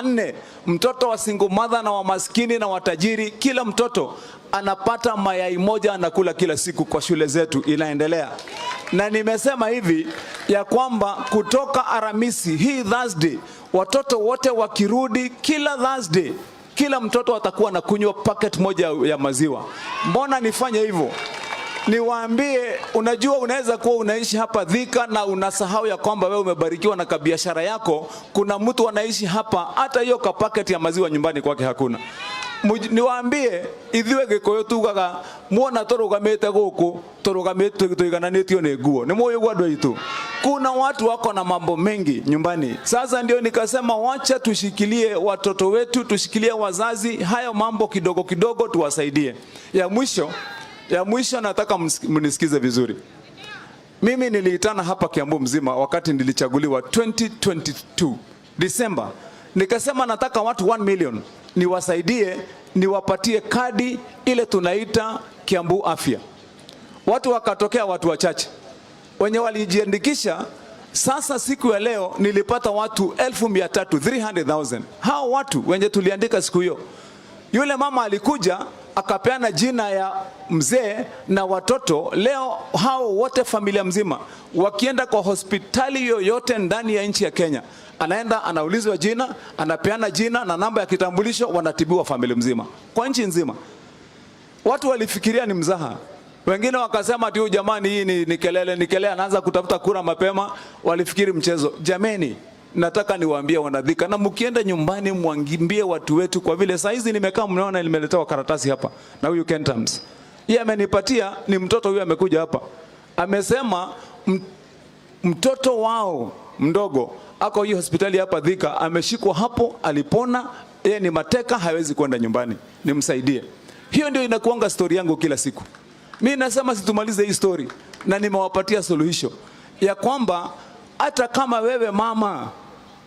Nne, mtoto wa single mother na wa maskini na watajiri, kila mtoto anapata mayai moja anakula kila siku kwa shule zetu, inaendelea. Na nimesema hivi ya kwamba kutoka Alhamisi hii Thursday, watoto wote wakirudi kila Thursday, kila mtoto atakuwa anakunywa packet moja ya maziwa. Mbona nifanye hivyo? Niwaambie, unajua unaweza kuwa unaishi hapa Thika na unasahau ya kwamba wewe umebarikiwa na kabiashara yako. Kuna mtu anaishi hapa, hata hiyo kapaketi ya maziwa nyumbani kwake hakuna. Niwaambie, ithuĩ Gĩkũyũ tugaga muona tũrũgamĩte gũkũ, tũrũgamĩte tũigananĩtio nĩ nguo. Nĩ mũĩ ũguo, andũ aitũ? Kuna watu wako na mambo mengi nyumbani. Sasa ndio nikasema wacha tushikilie watoto wetu, tushikilie wazazi, hayo mambo kidogo kidogo tuwasaidie. Ya mwisho nataka mnisikize vizuri. Mimi niliitana hapa Kiambu mzima wakati nilichaguliwa 2022 December, nikasema nataka watu 1 million niwasaidie, niwapatie kadi ile tunaita Kiambu Afya. Watu wakatokea, watu wachache wenye walijiandikisha. Sasa siku ya leo nilipata watu 300,000, 300,000. Hao watu wenye tuliandika siku hiyo, yule mama alikuja akapeana jina ya mzee na watoto. Leo hao wote, familia mzima, wakienda kwa hospitali yoyote ndani ya nchi ya Kenya, anaenda anaulizwa jina, anapeana jina na namba ya kitambulisho, wanatibiwa familia mzima kwa nchi nzima. Watu walifikiria ni mzaha, wengine wakasema ati huyu jamani, hii ni kelele, ni kelele, anaanza kutafuta kura mapema. Walifikiri mchezo. Jameni, nataka niwaambie wanaThika, na mkienda nyumbani mwambie watu wetu, kwa vile saa hizi nimekaa, mnaona nimeletewa karatasi hapa na huyu Kentams, yeye amenipatia, ni mtoto huyu amekuja hapa, amesema mtoto wao mdogo ako hii hospitali hapa Thika, ameshikwa hapo, alipona, yeye ni mateka, hawezi kwenda nyumbani, nimsaidie. Hiyo ndio inakuanga story yangu kila siku. Mi nasema situmalize hii story, na nimewapatia suluhisho ya kwamba hata kama wewe mama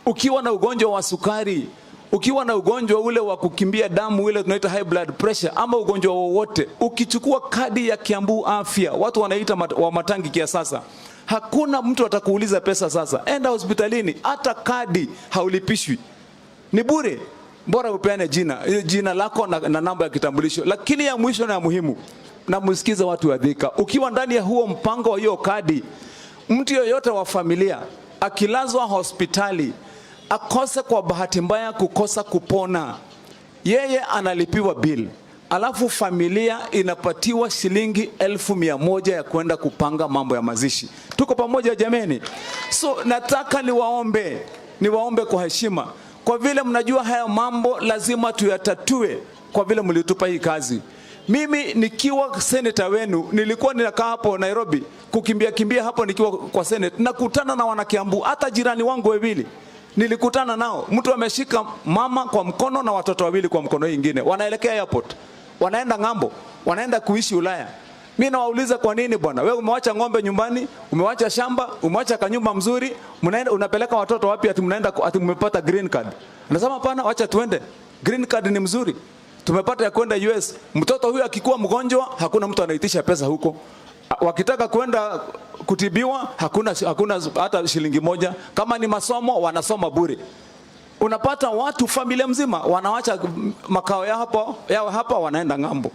ukiwa na ugonjwa wa sukari, ukiwa na ugonjwa ule wa kukimbia damu ile tunaita high blood pressure, ama ugonjwa wowote, ukichukua kadi ya Kiambu Afya, watu wanaita wa matangi kia sasa, hakuna mtu atakuuliza pesa sasa. Enda hospitalini, hata kadi haulipishwi, ni bure. Bora upeane jina lako na namba ya kitambulisho. Lakini ya mwisho na ya muhimu, na msikize watu wa Thika, ukiwa ndani ya huo mpango wa hiyo kadi, mtu yoyote wa familia akilazwa hospitali akose kwa bahati mbaya kukosa kupona, yeye analipiwa bill, alafu familia inapatiwa shilingi 100,000 ya kwenda kupanga mambo ya mazishi. Tuko pamoja jameni? So nataka niwaombe kwa heshima, kwa vile mnajua haya mambo lazima tuyatatue, kwa vile mlitupa hii kazi. Mimi nikiwa senator wenu nilikuwa ninakaa hapo Nairobi kukimbia kimbia hapo nikiwa kwa senate, nakutana na wanakiambu, hata jirani wangu wawili nilikutana nao, mtu ameshika mama kwa mkono na watoto wawili kwa mkono ingine, wanaelekea airport, wanaenda ng'ambo, wanaenda kuishi Ulaya. Mi nawauliza, kwa nini bwana? Wewe umewacha ng'ombe nyumbani, umewacha shamba, umewacha kanyumba mzuri, mnaenda unapeleka watoto wapi? Ati mnaenda, ati mmepata green card. Anasema hapana, wacha tuende. Green card ni mzuri. Tumepata ya kwenda US. Mtoto huyu akikuwa mgonjwa, hakuna mtu anaitisha pesa huko. Wakitaka kwenda kutibiwa, hakuna hata shilingi moja. Kama ni masomo, wanasoma bure. Unapata watu familia mzima wanawacha makao yao hapa, wanaenda ng'ambo.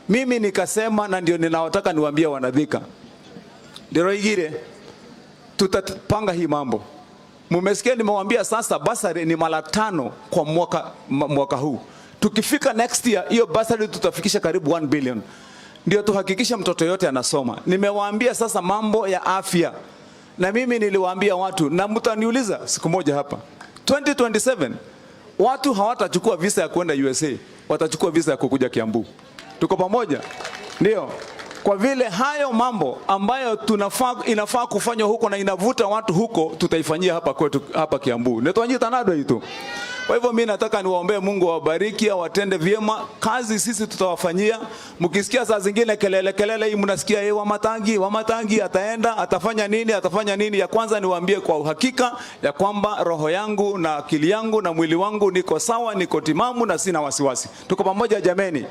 Mimi nikasema, na ndio ninawataka niwaambie wanaThika, Ndiroigire, tutapanga hii mambo. Mumesikia nimewambia sasa bursary ni mara tano kwa mwaka, mwaka huu. Tukifika next year hiyo bursary tutafikisha karibu 1 billion, ndio tuhakikishe mtoto yote anasoma. Nimewaambia sasa mambo ya afya, na mimi niliwaambia watu, na mtaniuliza siku moja hapa 2027 watu hawatachukua visa ya kwenda USA, watachukua visa ya kukuja Kiambu. Tuko pamoja? Ndio. Kwa vile hayo mambo ambayo inafaa kufanywa huko na inavuta watu huko, tutaifanyia hapa kwetu hapa Kiambu. Nitwanyita itu. Kwa hivyo mimi nataka niwaombee Mungu awabariki, awatende vyema. Kazi sisi tutawafanyia. Mkisikia saa zingine kelele kelele hii mnasikia yeye Wamatangi ataenda, atafanya nini, atafanya nini. Ya kwanza niwaambie kwa uhakika ya kwamba roho yangu na akili yangu na mwili wangu niko sawa, niko timamu na sina wasiwasi. Tuko pamoja jameni?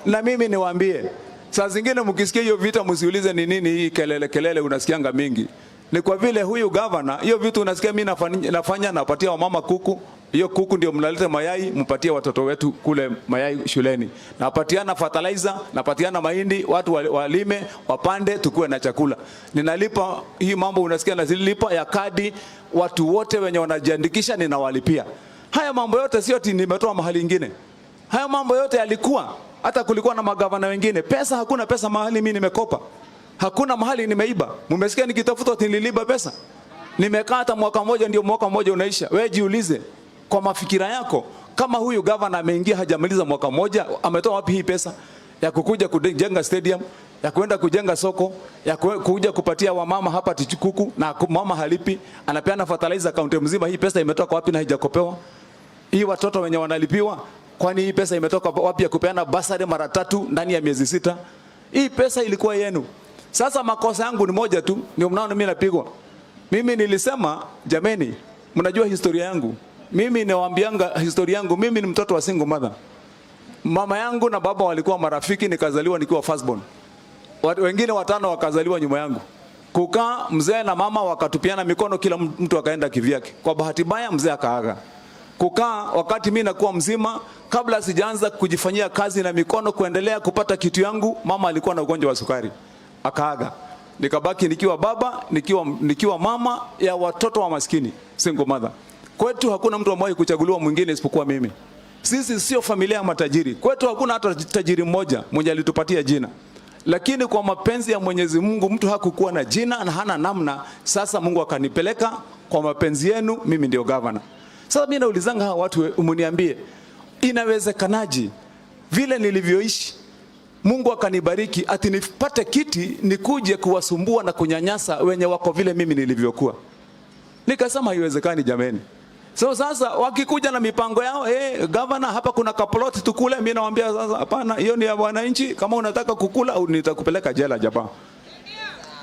Na mimi niwaambie, saa zingine mkisikia hiyo vita msiulize ni nini hii kelele kelele unasikianga mingi. Ni kwa vile huyu governor, hiyo vitu unasikia mimi nafanya, napatia wamama kuku. Hiyo kuku ndio mnaleta mayai, mpatie watoto wetu kule mayai shuleni. Napatiana fertilizer, napatiana mahindi, watu walime, wapande, tukue na chakula. Ninalipa hii mambo unasikia nazilipa ya kadi, watu wote wenye wanajiandikisha ninawalipia. Haya mambo yote sio ati nimetoa mahali ingine. Haya mambo yote yalikuwa, hata kulikuwa na magavana wengine. Pesa, hakuna pesa mahali mimi nimekopa. Hakuna mahali nimeiba. Mmesikia nikitafuta ati niliiba pesa? Nimekaa hata mwaka mmoja, ndio mwaka mmoja unaisha. Wewe jiulize kwa mafikira yako, kama huyu governor ameingia hajamaliza mwaka mmoja, ametoa wapi hii pesa ya kukuja kujenga stadium, ya kuenda kujenga soko, ya kuja kupatia wamama hapa kuku na mama halipi, anapeana fertilizer kaunti mzima. Hii pesa imetoka wapi na haijakopewa? Hii watoto wenye wanalipiwa, kwani hii pesa imetoka wapi ya kupeana basari mara 3 ndani ya miezi 6? Hii pesa ilikuwa yenu. Sasa makosa yangu ni moja tu, ndio mnaona mimi napigwa. Mimi nilisema jameni, mnajua historia yangu. Mimi nawaambianga historia yangu, mimi ni mtoto wa single mother. Mama yangu na baba walikuwa marafiki, nikazaliwa nikiwa firstborn. Wengine 5 wakazaliwa nyuma yangu. Kukaa mzee na mama wakatupiana mikono, kila mtu akaenda kivyake. Kwa bahati mbaya mzee akaaga. Kukaa wakati mimi nakuwa mzima, kabla sijaanza kujifanyia kazi na mikono kuendelea kupata kitu yangu, mama alikuwa na ugonjwa wa sukari, akaaga. Nikabaki nikiwa baba, nikiwa mama ya watoto wa maskini, single mother. Kwetu hakuna mtu amewahi kuchaguliwa mwingine isipokuwa mimi. Sisi sio familia ya matajiri. Kwetu hakuna hata tajiri mmoja mwenye alitupatia jina. Lakini kwa mapenzi ya Mwenyezi Mungu mtu hakukuwa na jina na hana namna. Sasa Mungu akanipeleka kwa mapenzi yenu, mimi ndio governor. Sasa mimi naulizanga hawa watu, mniambie, inawezekanaje vile nilivyoishi Mungu akanibariki ati nipate kiti nikuje kuwasumbua na kunyanyasa wenye wako vile mimi nilivyokuwa? Nikasema haiwezekani jameni. So sasa wakikuja na mipango yao, hey, governor hapa kuna kaplot tukule, mimi nawaambia sasa hapana, hiyo ni ya wananchi, kama unataka kukula nitakupeleka jela jamaa.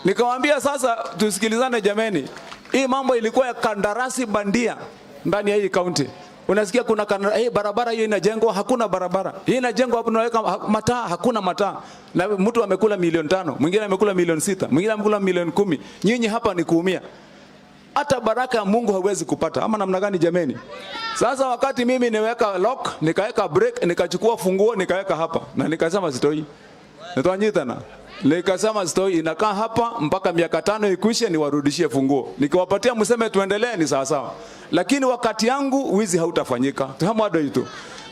Nikamwambia sasa tusikilizane jameni. Hii mambo ilikuwa ya kandarasi bandia ndani ya hii county. Unasikia kuna hey, barabara hiyo inajengwa, hakuna barabara. Hii inajengwa hapo unaweka mataa, hakuna mataa. Na mtu amekula milioni 5, mwingine amekula milioni 6, mwingine amekula milioni 10. Nyinyi hapa ni kuumia. Hata baraka ya Mungu hauwezi kupata. Ama namna gani jameni? Sasa wakati mimi niweka lock, nikaweka break, nikachukua funguo, nikaweka hapa. Na nikasema sitoi. Nitawanyita. Nikasema sitoi, inakaa hapa mpaka miaka 5 ikwishe niwarudishie funguo. Nikiwapatia mseme tuendelee ni sawa sawa. Lakini wakati yangu wizi hautafanyika. Tuhamwado itu.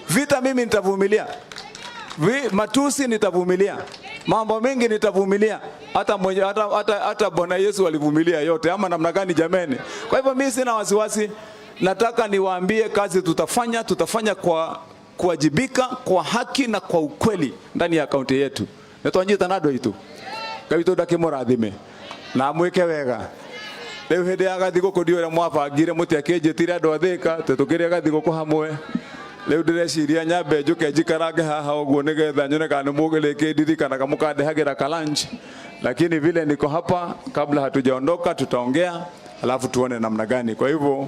Vita mimi nitavumilia. Matusi nitavumilia. Mambo mengi nitavumilia. Hata mwenye, hata, hata, hata Bwana Yesu alivumilia yote. Ama namna gani jameni? Kwa hivyo mimi sina wasiwasi. Nataka niwaambie kazi tutafanya, tutafanya kwa kuwajibika, kwa haki na kwa ukweli ndani ya kaunti yetu. Nitwanyita nado itu. Kaito ndakimurathime. Na mwike wega. Riu hindi ya gathigũkũ ndiũĩ ũrĩa mwabangire mũtiakĩnjĩtire andũ a Thĩka tũkĩrĩa gathigũkũ hamwe. Riu ndĩreciria nyambe njũke njikarange haha ũguo nĩgetha nyone kana nĩmũgĩrĩkĩndirikanaga mũkandehagĩra ka lunch. Lakini vile niko hapa, kabla hatujaondoka tutaongea alafu tuone namna gani. Kwa hivyo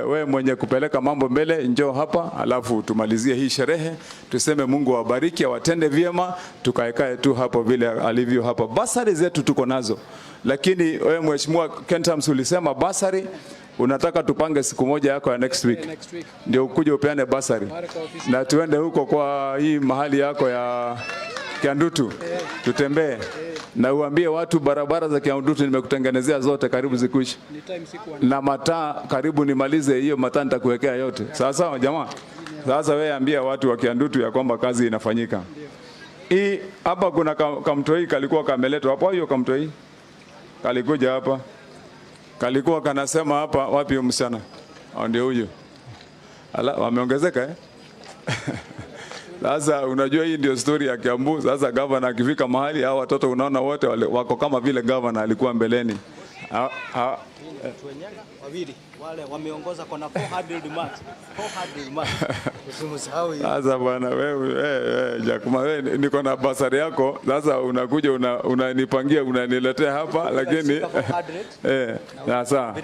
we mwenye kupeleka mambo mbele njoo hapa alafu tumalizie hii sherehe, tuseme Mungu awabariki, awatende vyema, tukaekae tu hapo vile alivyo hapa. Basari zetu tuko nazo. Lakini wewe Mheshimiwa Kentams ulisema basari unataka tupange siku moja yako ya next week. Next week. Ndio ukuje upeane basari. Na tuende huko kwa hii mahali yako ya Kiandutu. Tutembee. Na uambie watu barabara za Kiandutu nimekutengenezea zote karibu zikuishe. Ni time siku Na mataa karibu nimalize hiyo mataa nitakuwekea yote. Sawa sawa jamaa. Sasa wewe ambia watu wa Kiandutu ya kwamba kazi inafanyika. Hii hapa kuna kamtoi kalikuwa kameletwa hapo, hiyo kamtoi kalikuja hapa. Kalikuwa kanasema hapa, wapi huyo msichana? Ndio huyo. Ala, wameongezeka Sasa unajua hii ndio story ya Kiambu. Sasa governor akifika mahali hao watoto unaona wote wako kama vile governor alikuwa mbeleni. Wawili wale wameongoza kwa na 400 marks. 400 marks. Usimsahau hiyo. Sasa bwana wewe, Jakuma wewe niko na basari yako. Sasa unakuja unanipangia unaniletea hapa lakini sasa.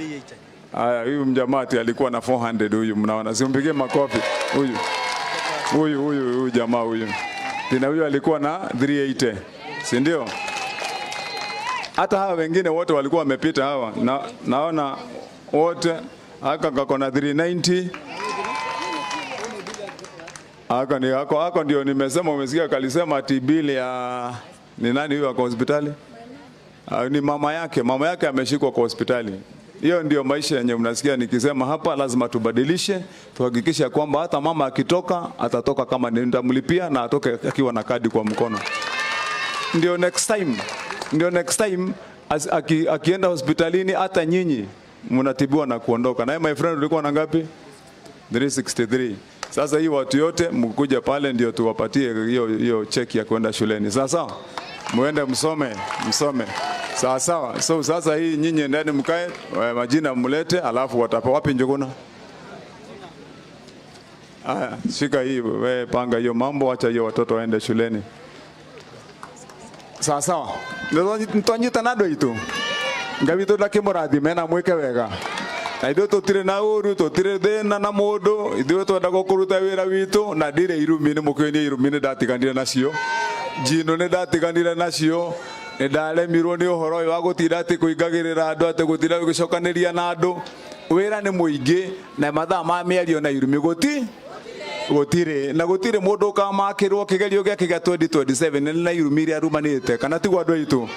Haya, huyu mjamaa alikuwa na 400 huyu mnaona. Simpigie makofi huyu. Huyu jamaa huyu. Tena huyu alikuwa na 380. Si ndio? Hata hawa wengine wote walikuwa wamepita hawa. Naona wote aka kako na 390. Aka ni ako ako ndio nimesema, umesikia kalisema ati bili ya ni nani huyo ako hospitali? Ah, ni mama yake, mama yake ameshikwa kwa hospitali. Hiyo ndio maisha yenye mnasikia nikisema hapa, lazima tubadilishe, tuhakikishe kwamba hata mama akitoka atatoka kama nitamlipia na atoke akiwa na kadi kwa mkono. Ndio next time akienda hospitalini hata nyinyi mnatibiwa na kuondoka. Na my friend, ulikuwa na ngapi? 363. Sasa hii watu yote mkuja pale ndio tuwapatie hiyo hiyo cheki ya kwenda shuleni. Sawa sawa? Muende msome, msome. Sawa sawa. So sasa hii nyinyi endeni mkae, majina mlete, alafu watapa wapi Njuguna? Aya, shika hii wewe, panga hiyo mambo, acha hiyo watoto waende shuleni. Sawa sawa. Ntwanyita na andũ aitũ. Ngai witũ ndakĩmũrathime na mwĩke wega. Na ithuĩ tũtirĩ na ũru, tũtirĩ thĩna na mũndũ, ithuĩ twendaga kũruta wĩra witũ na ndirĩ irumi, nĩ mũkĩũĩ niĩ irumi nĩ ndatiganire nacio. Njino nĩ ndatiganire nacio. Nĩ ndaremirwo nĩ ũhoro ũyũ wa gũtinda atĩ kũingagĩrĩra andũ atĩ gũtinda gũcokanĩria na andũ. Wĩra nĩ mũingĩ na mathaa ma mĩario na irumi gũtirĩ na gũtirĩ mũndũ ũkamakĩrwo kĩgerio gĩake gĩa 2027 nĩ na irumi iria arumanĩte, kana tiguo andũ aitũ?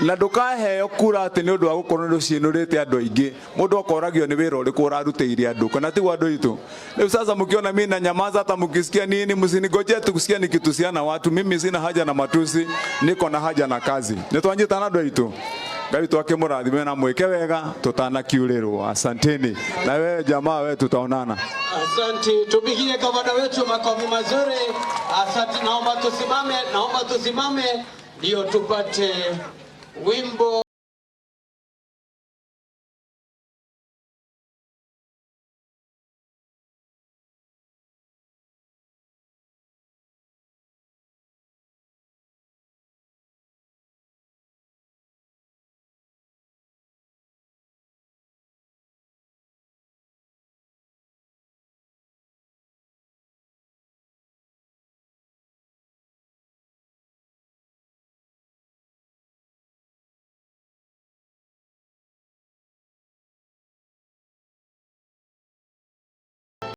Na ndũkaheo kura atĩ nĩ ũndũ wa gũkorwo nĩ ũciĩnũrĩte andũ aingĩ. Mũndũ akoragio nĩ wĩra ũrĩkũ ũrarutĩire andũ, kana tiguo andũ aitũ? Rĩu sasa mkiona mimi na nyamaza, hata mkisikia nini, msinigojee tu kusikia nikitusiana watu. Mimi sina haja na matusi, niko na haja na kazi. Nĩ twanyitana andũ aitũ? Ngai witũ akĩmũrathime na mwĩke wega tũtanakiurĩrwo. Asanteni. Na wewe jamaa, wewe tutaonana. Asante, tupigie gavana wetu makofi mazuri. Asante, naomba tusimame, naomba tusimame ndio tupate wimbo.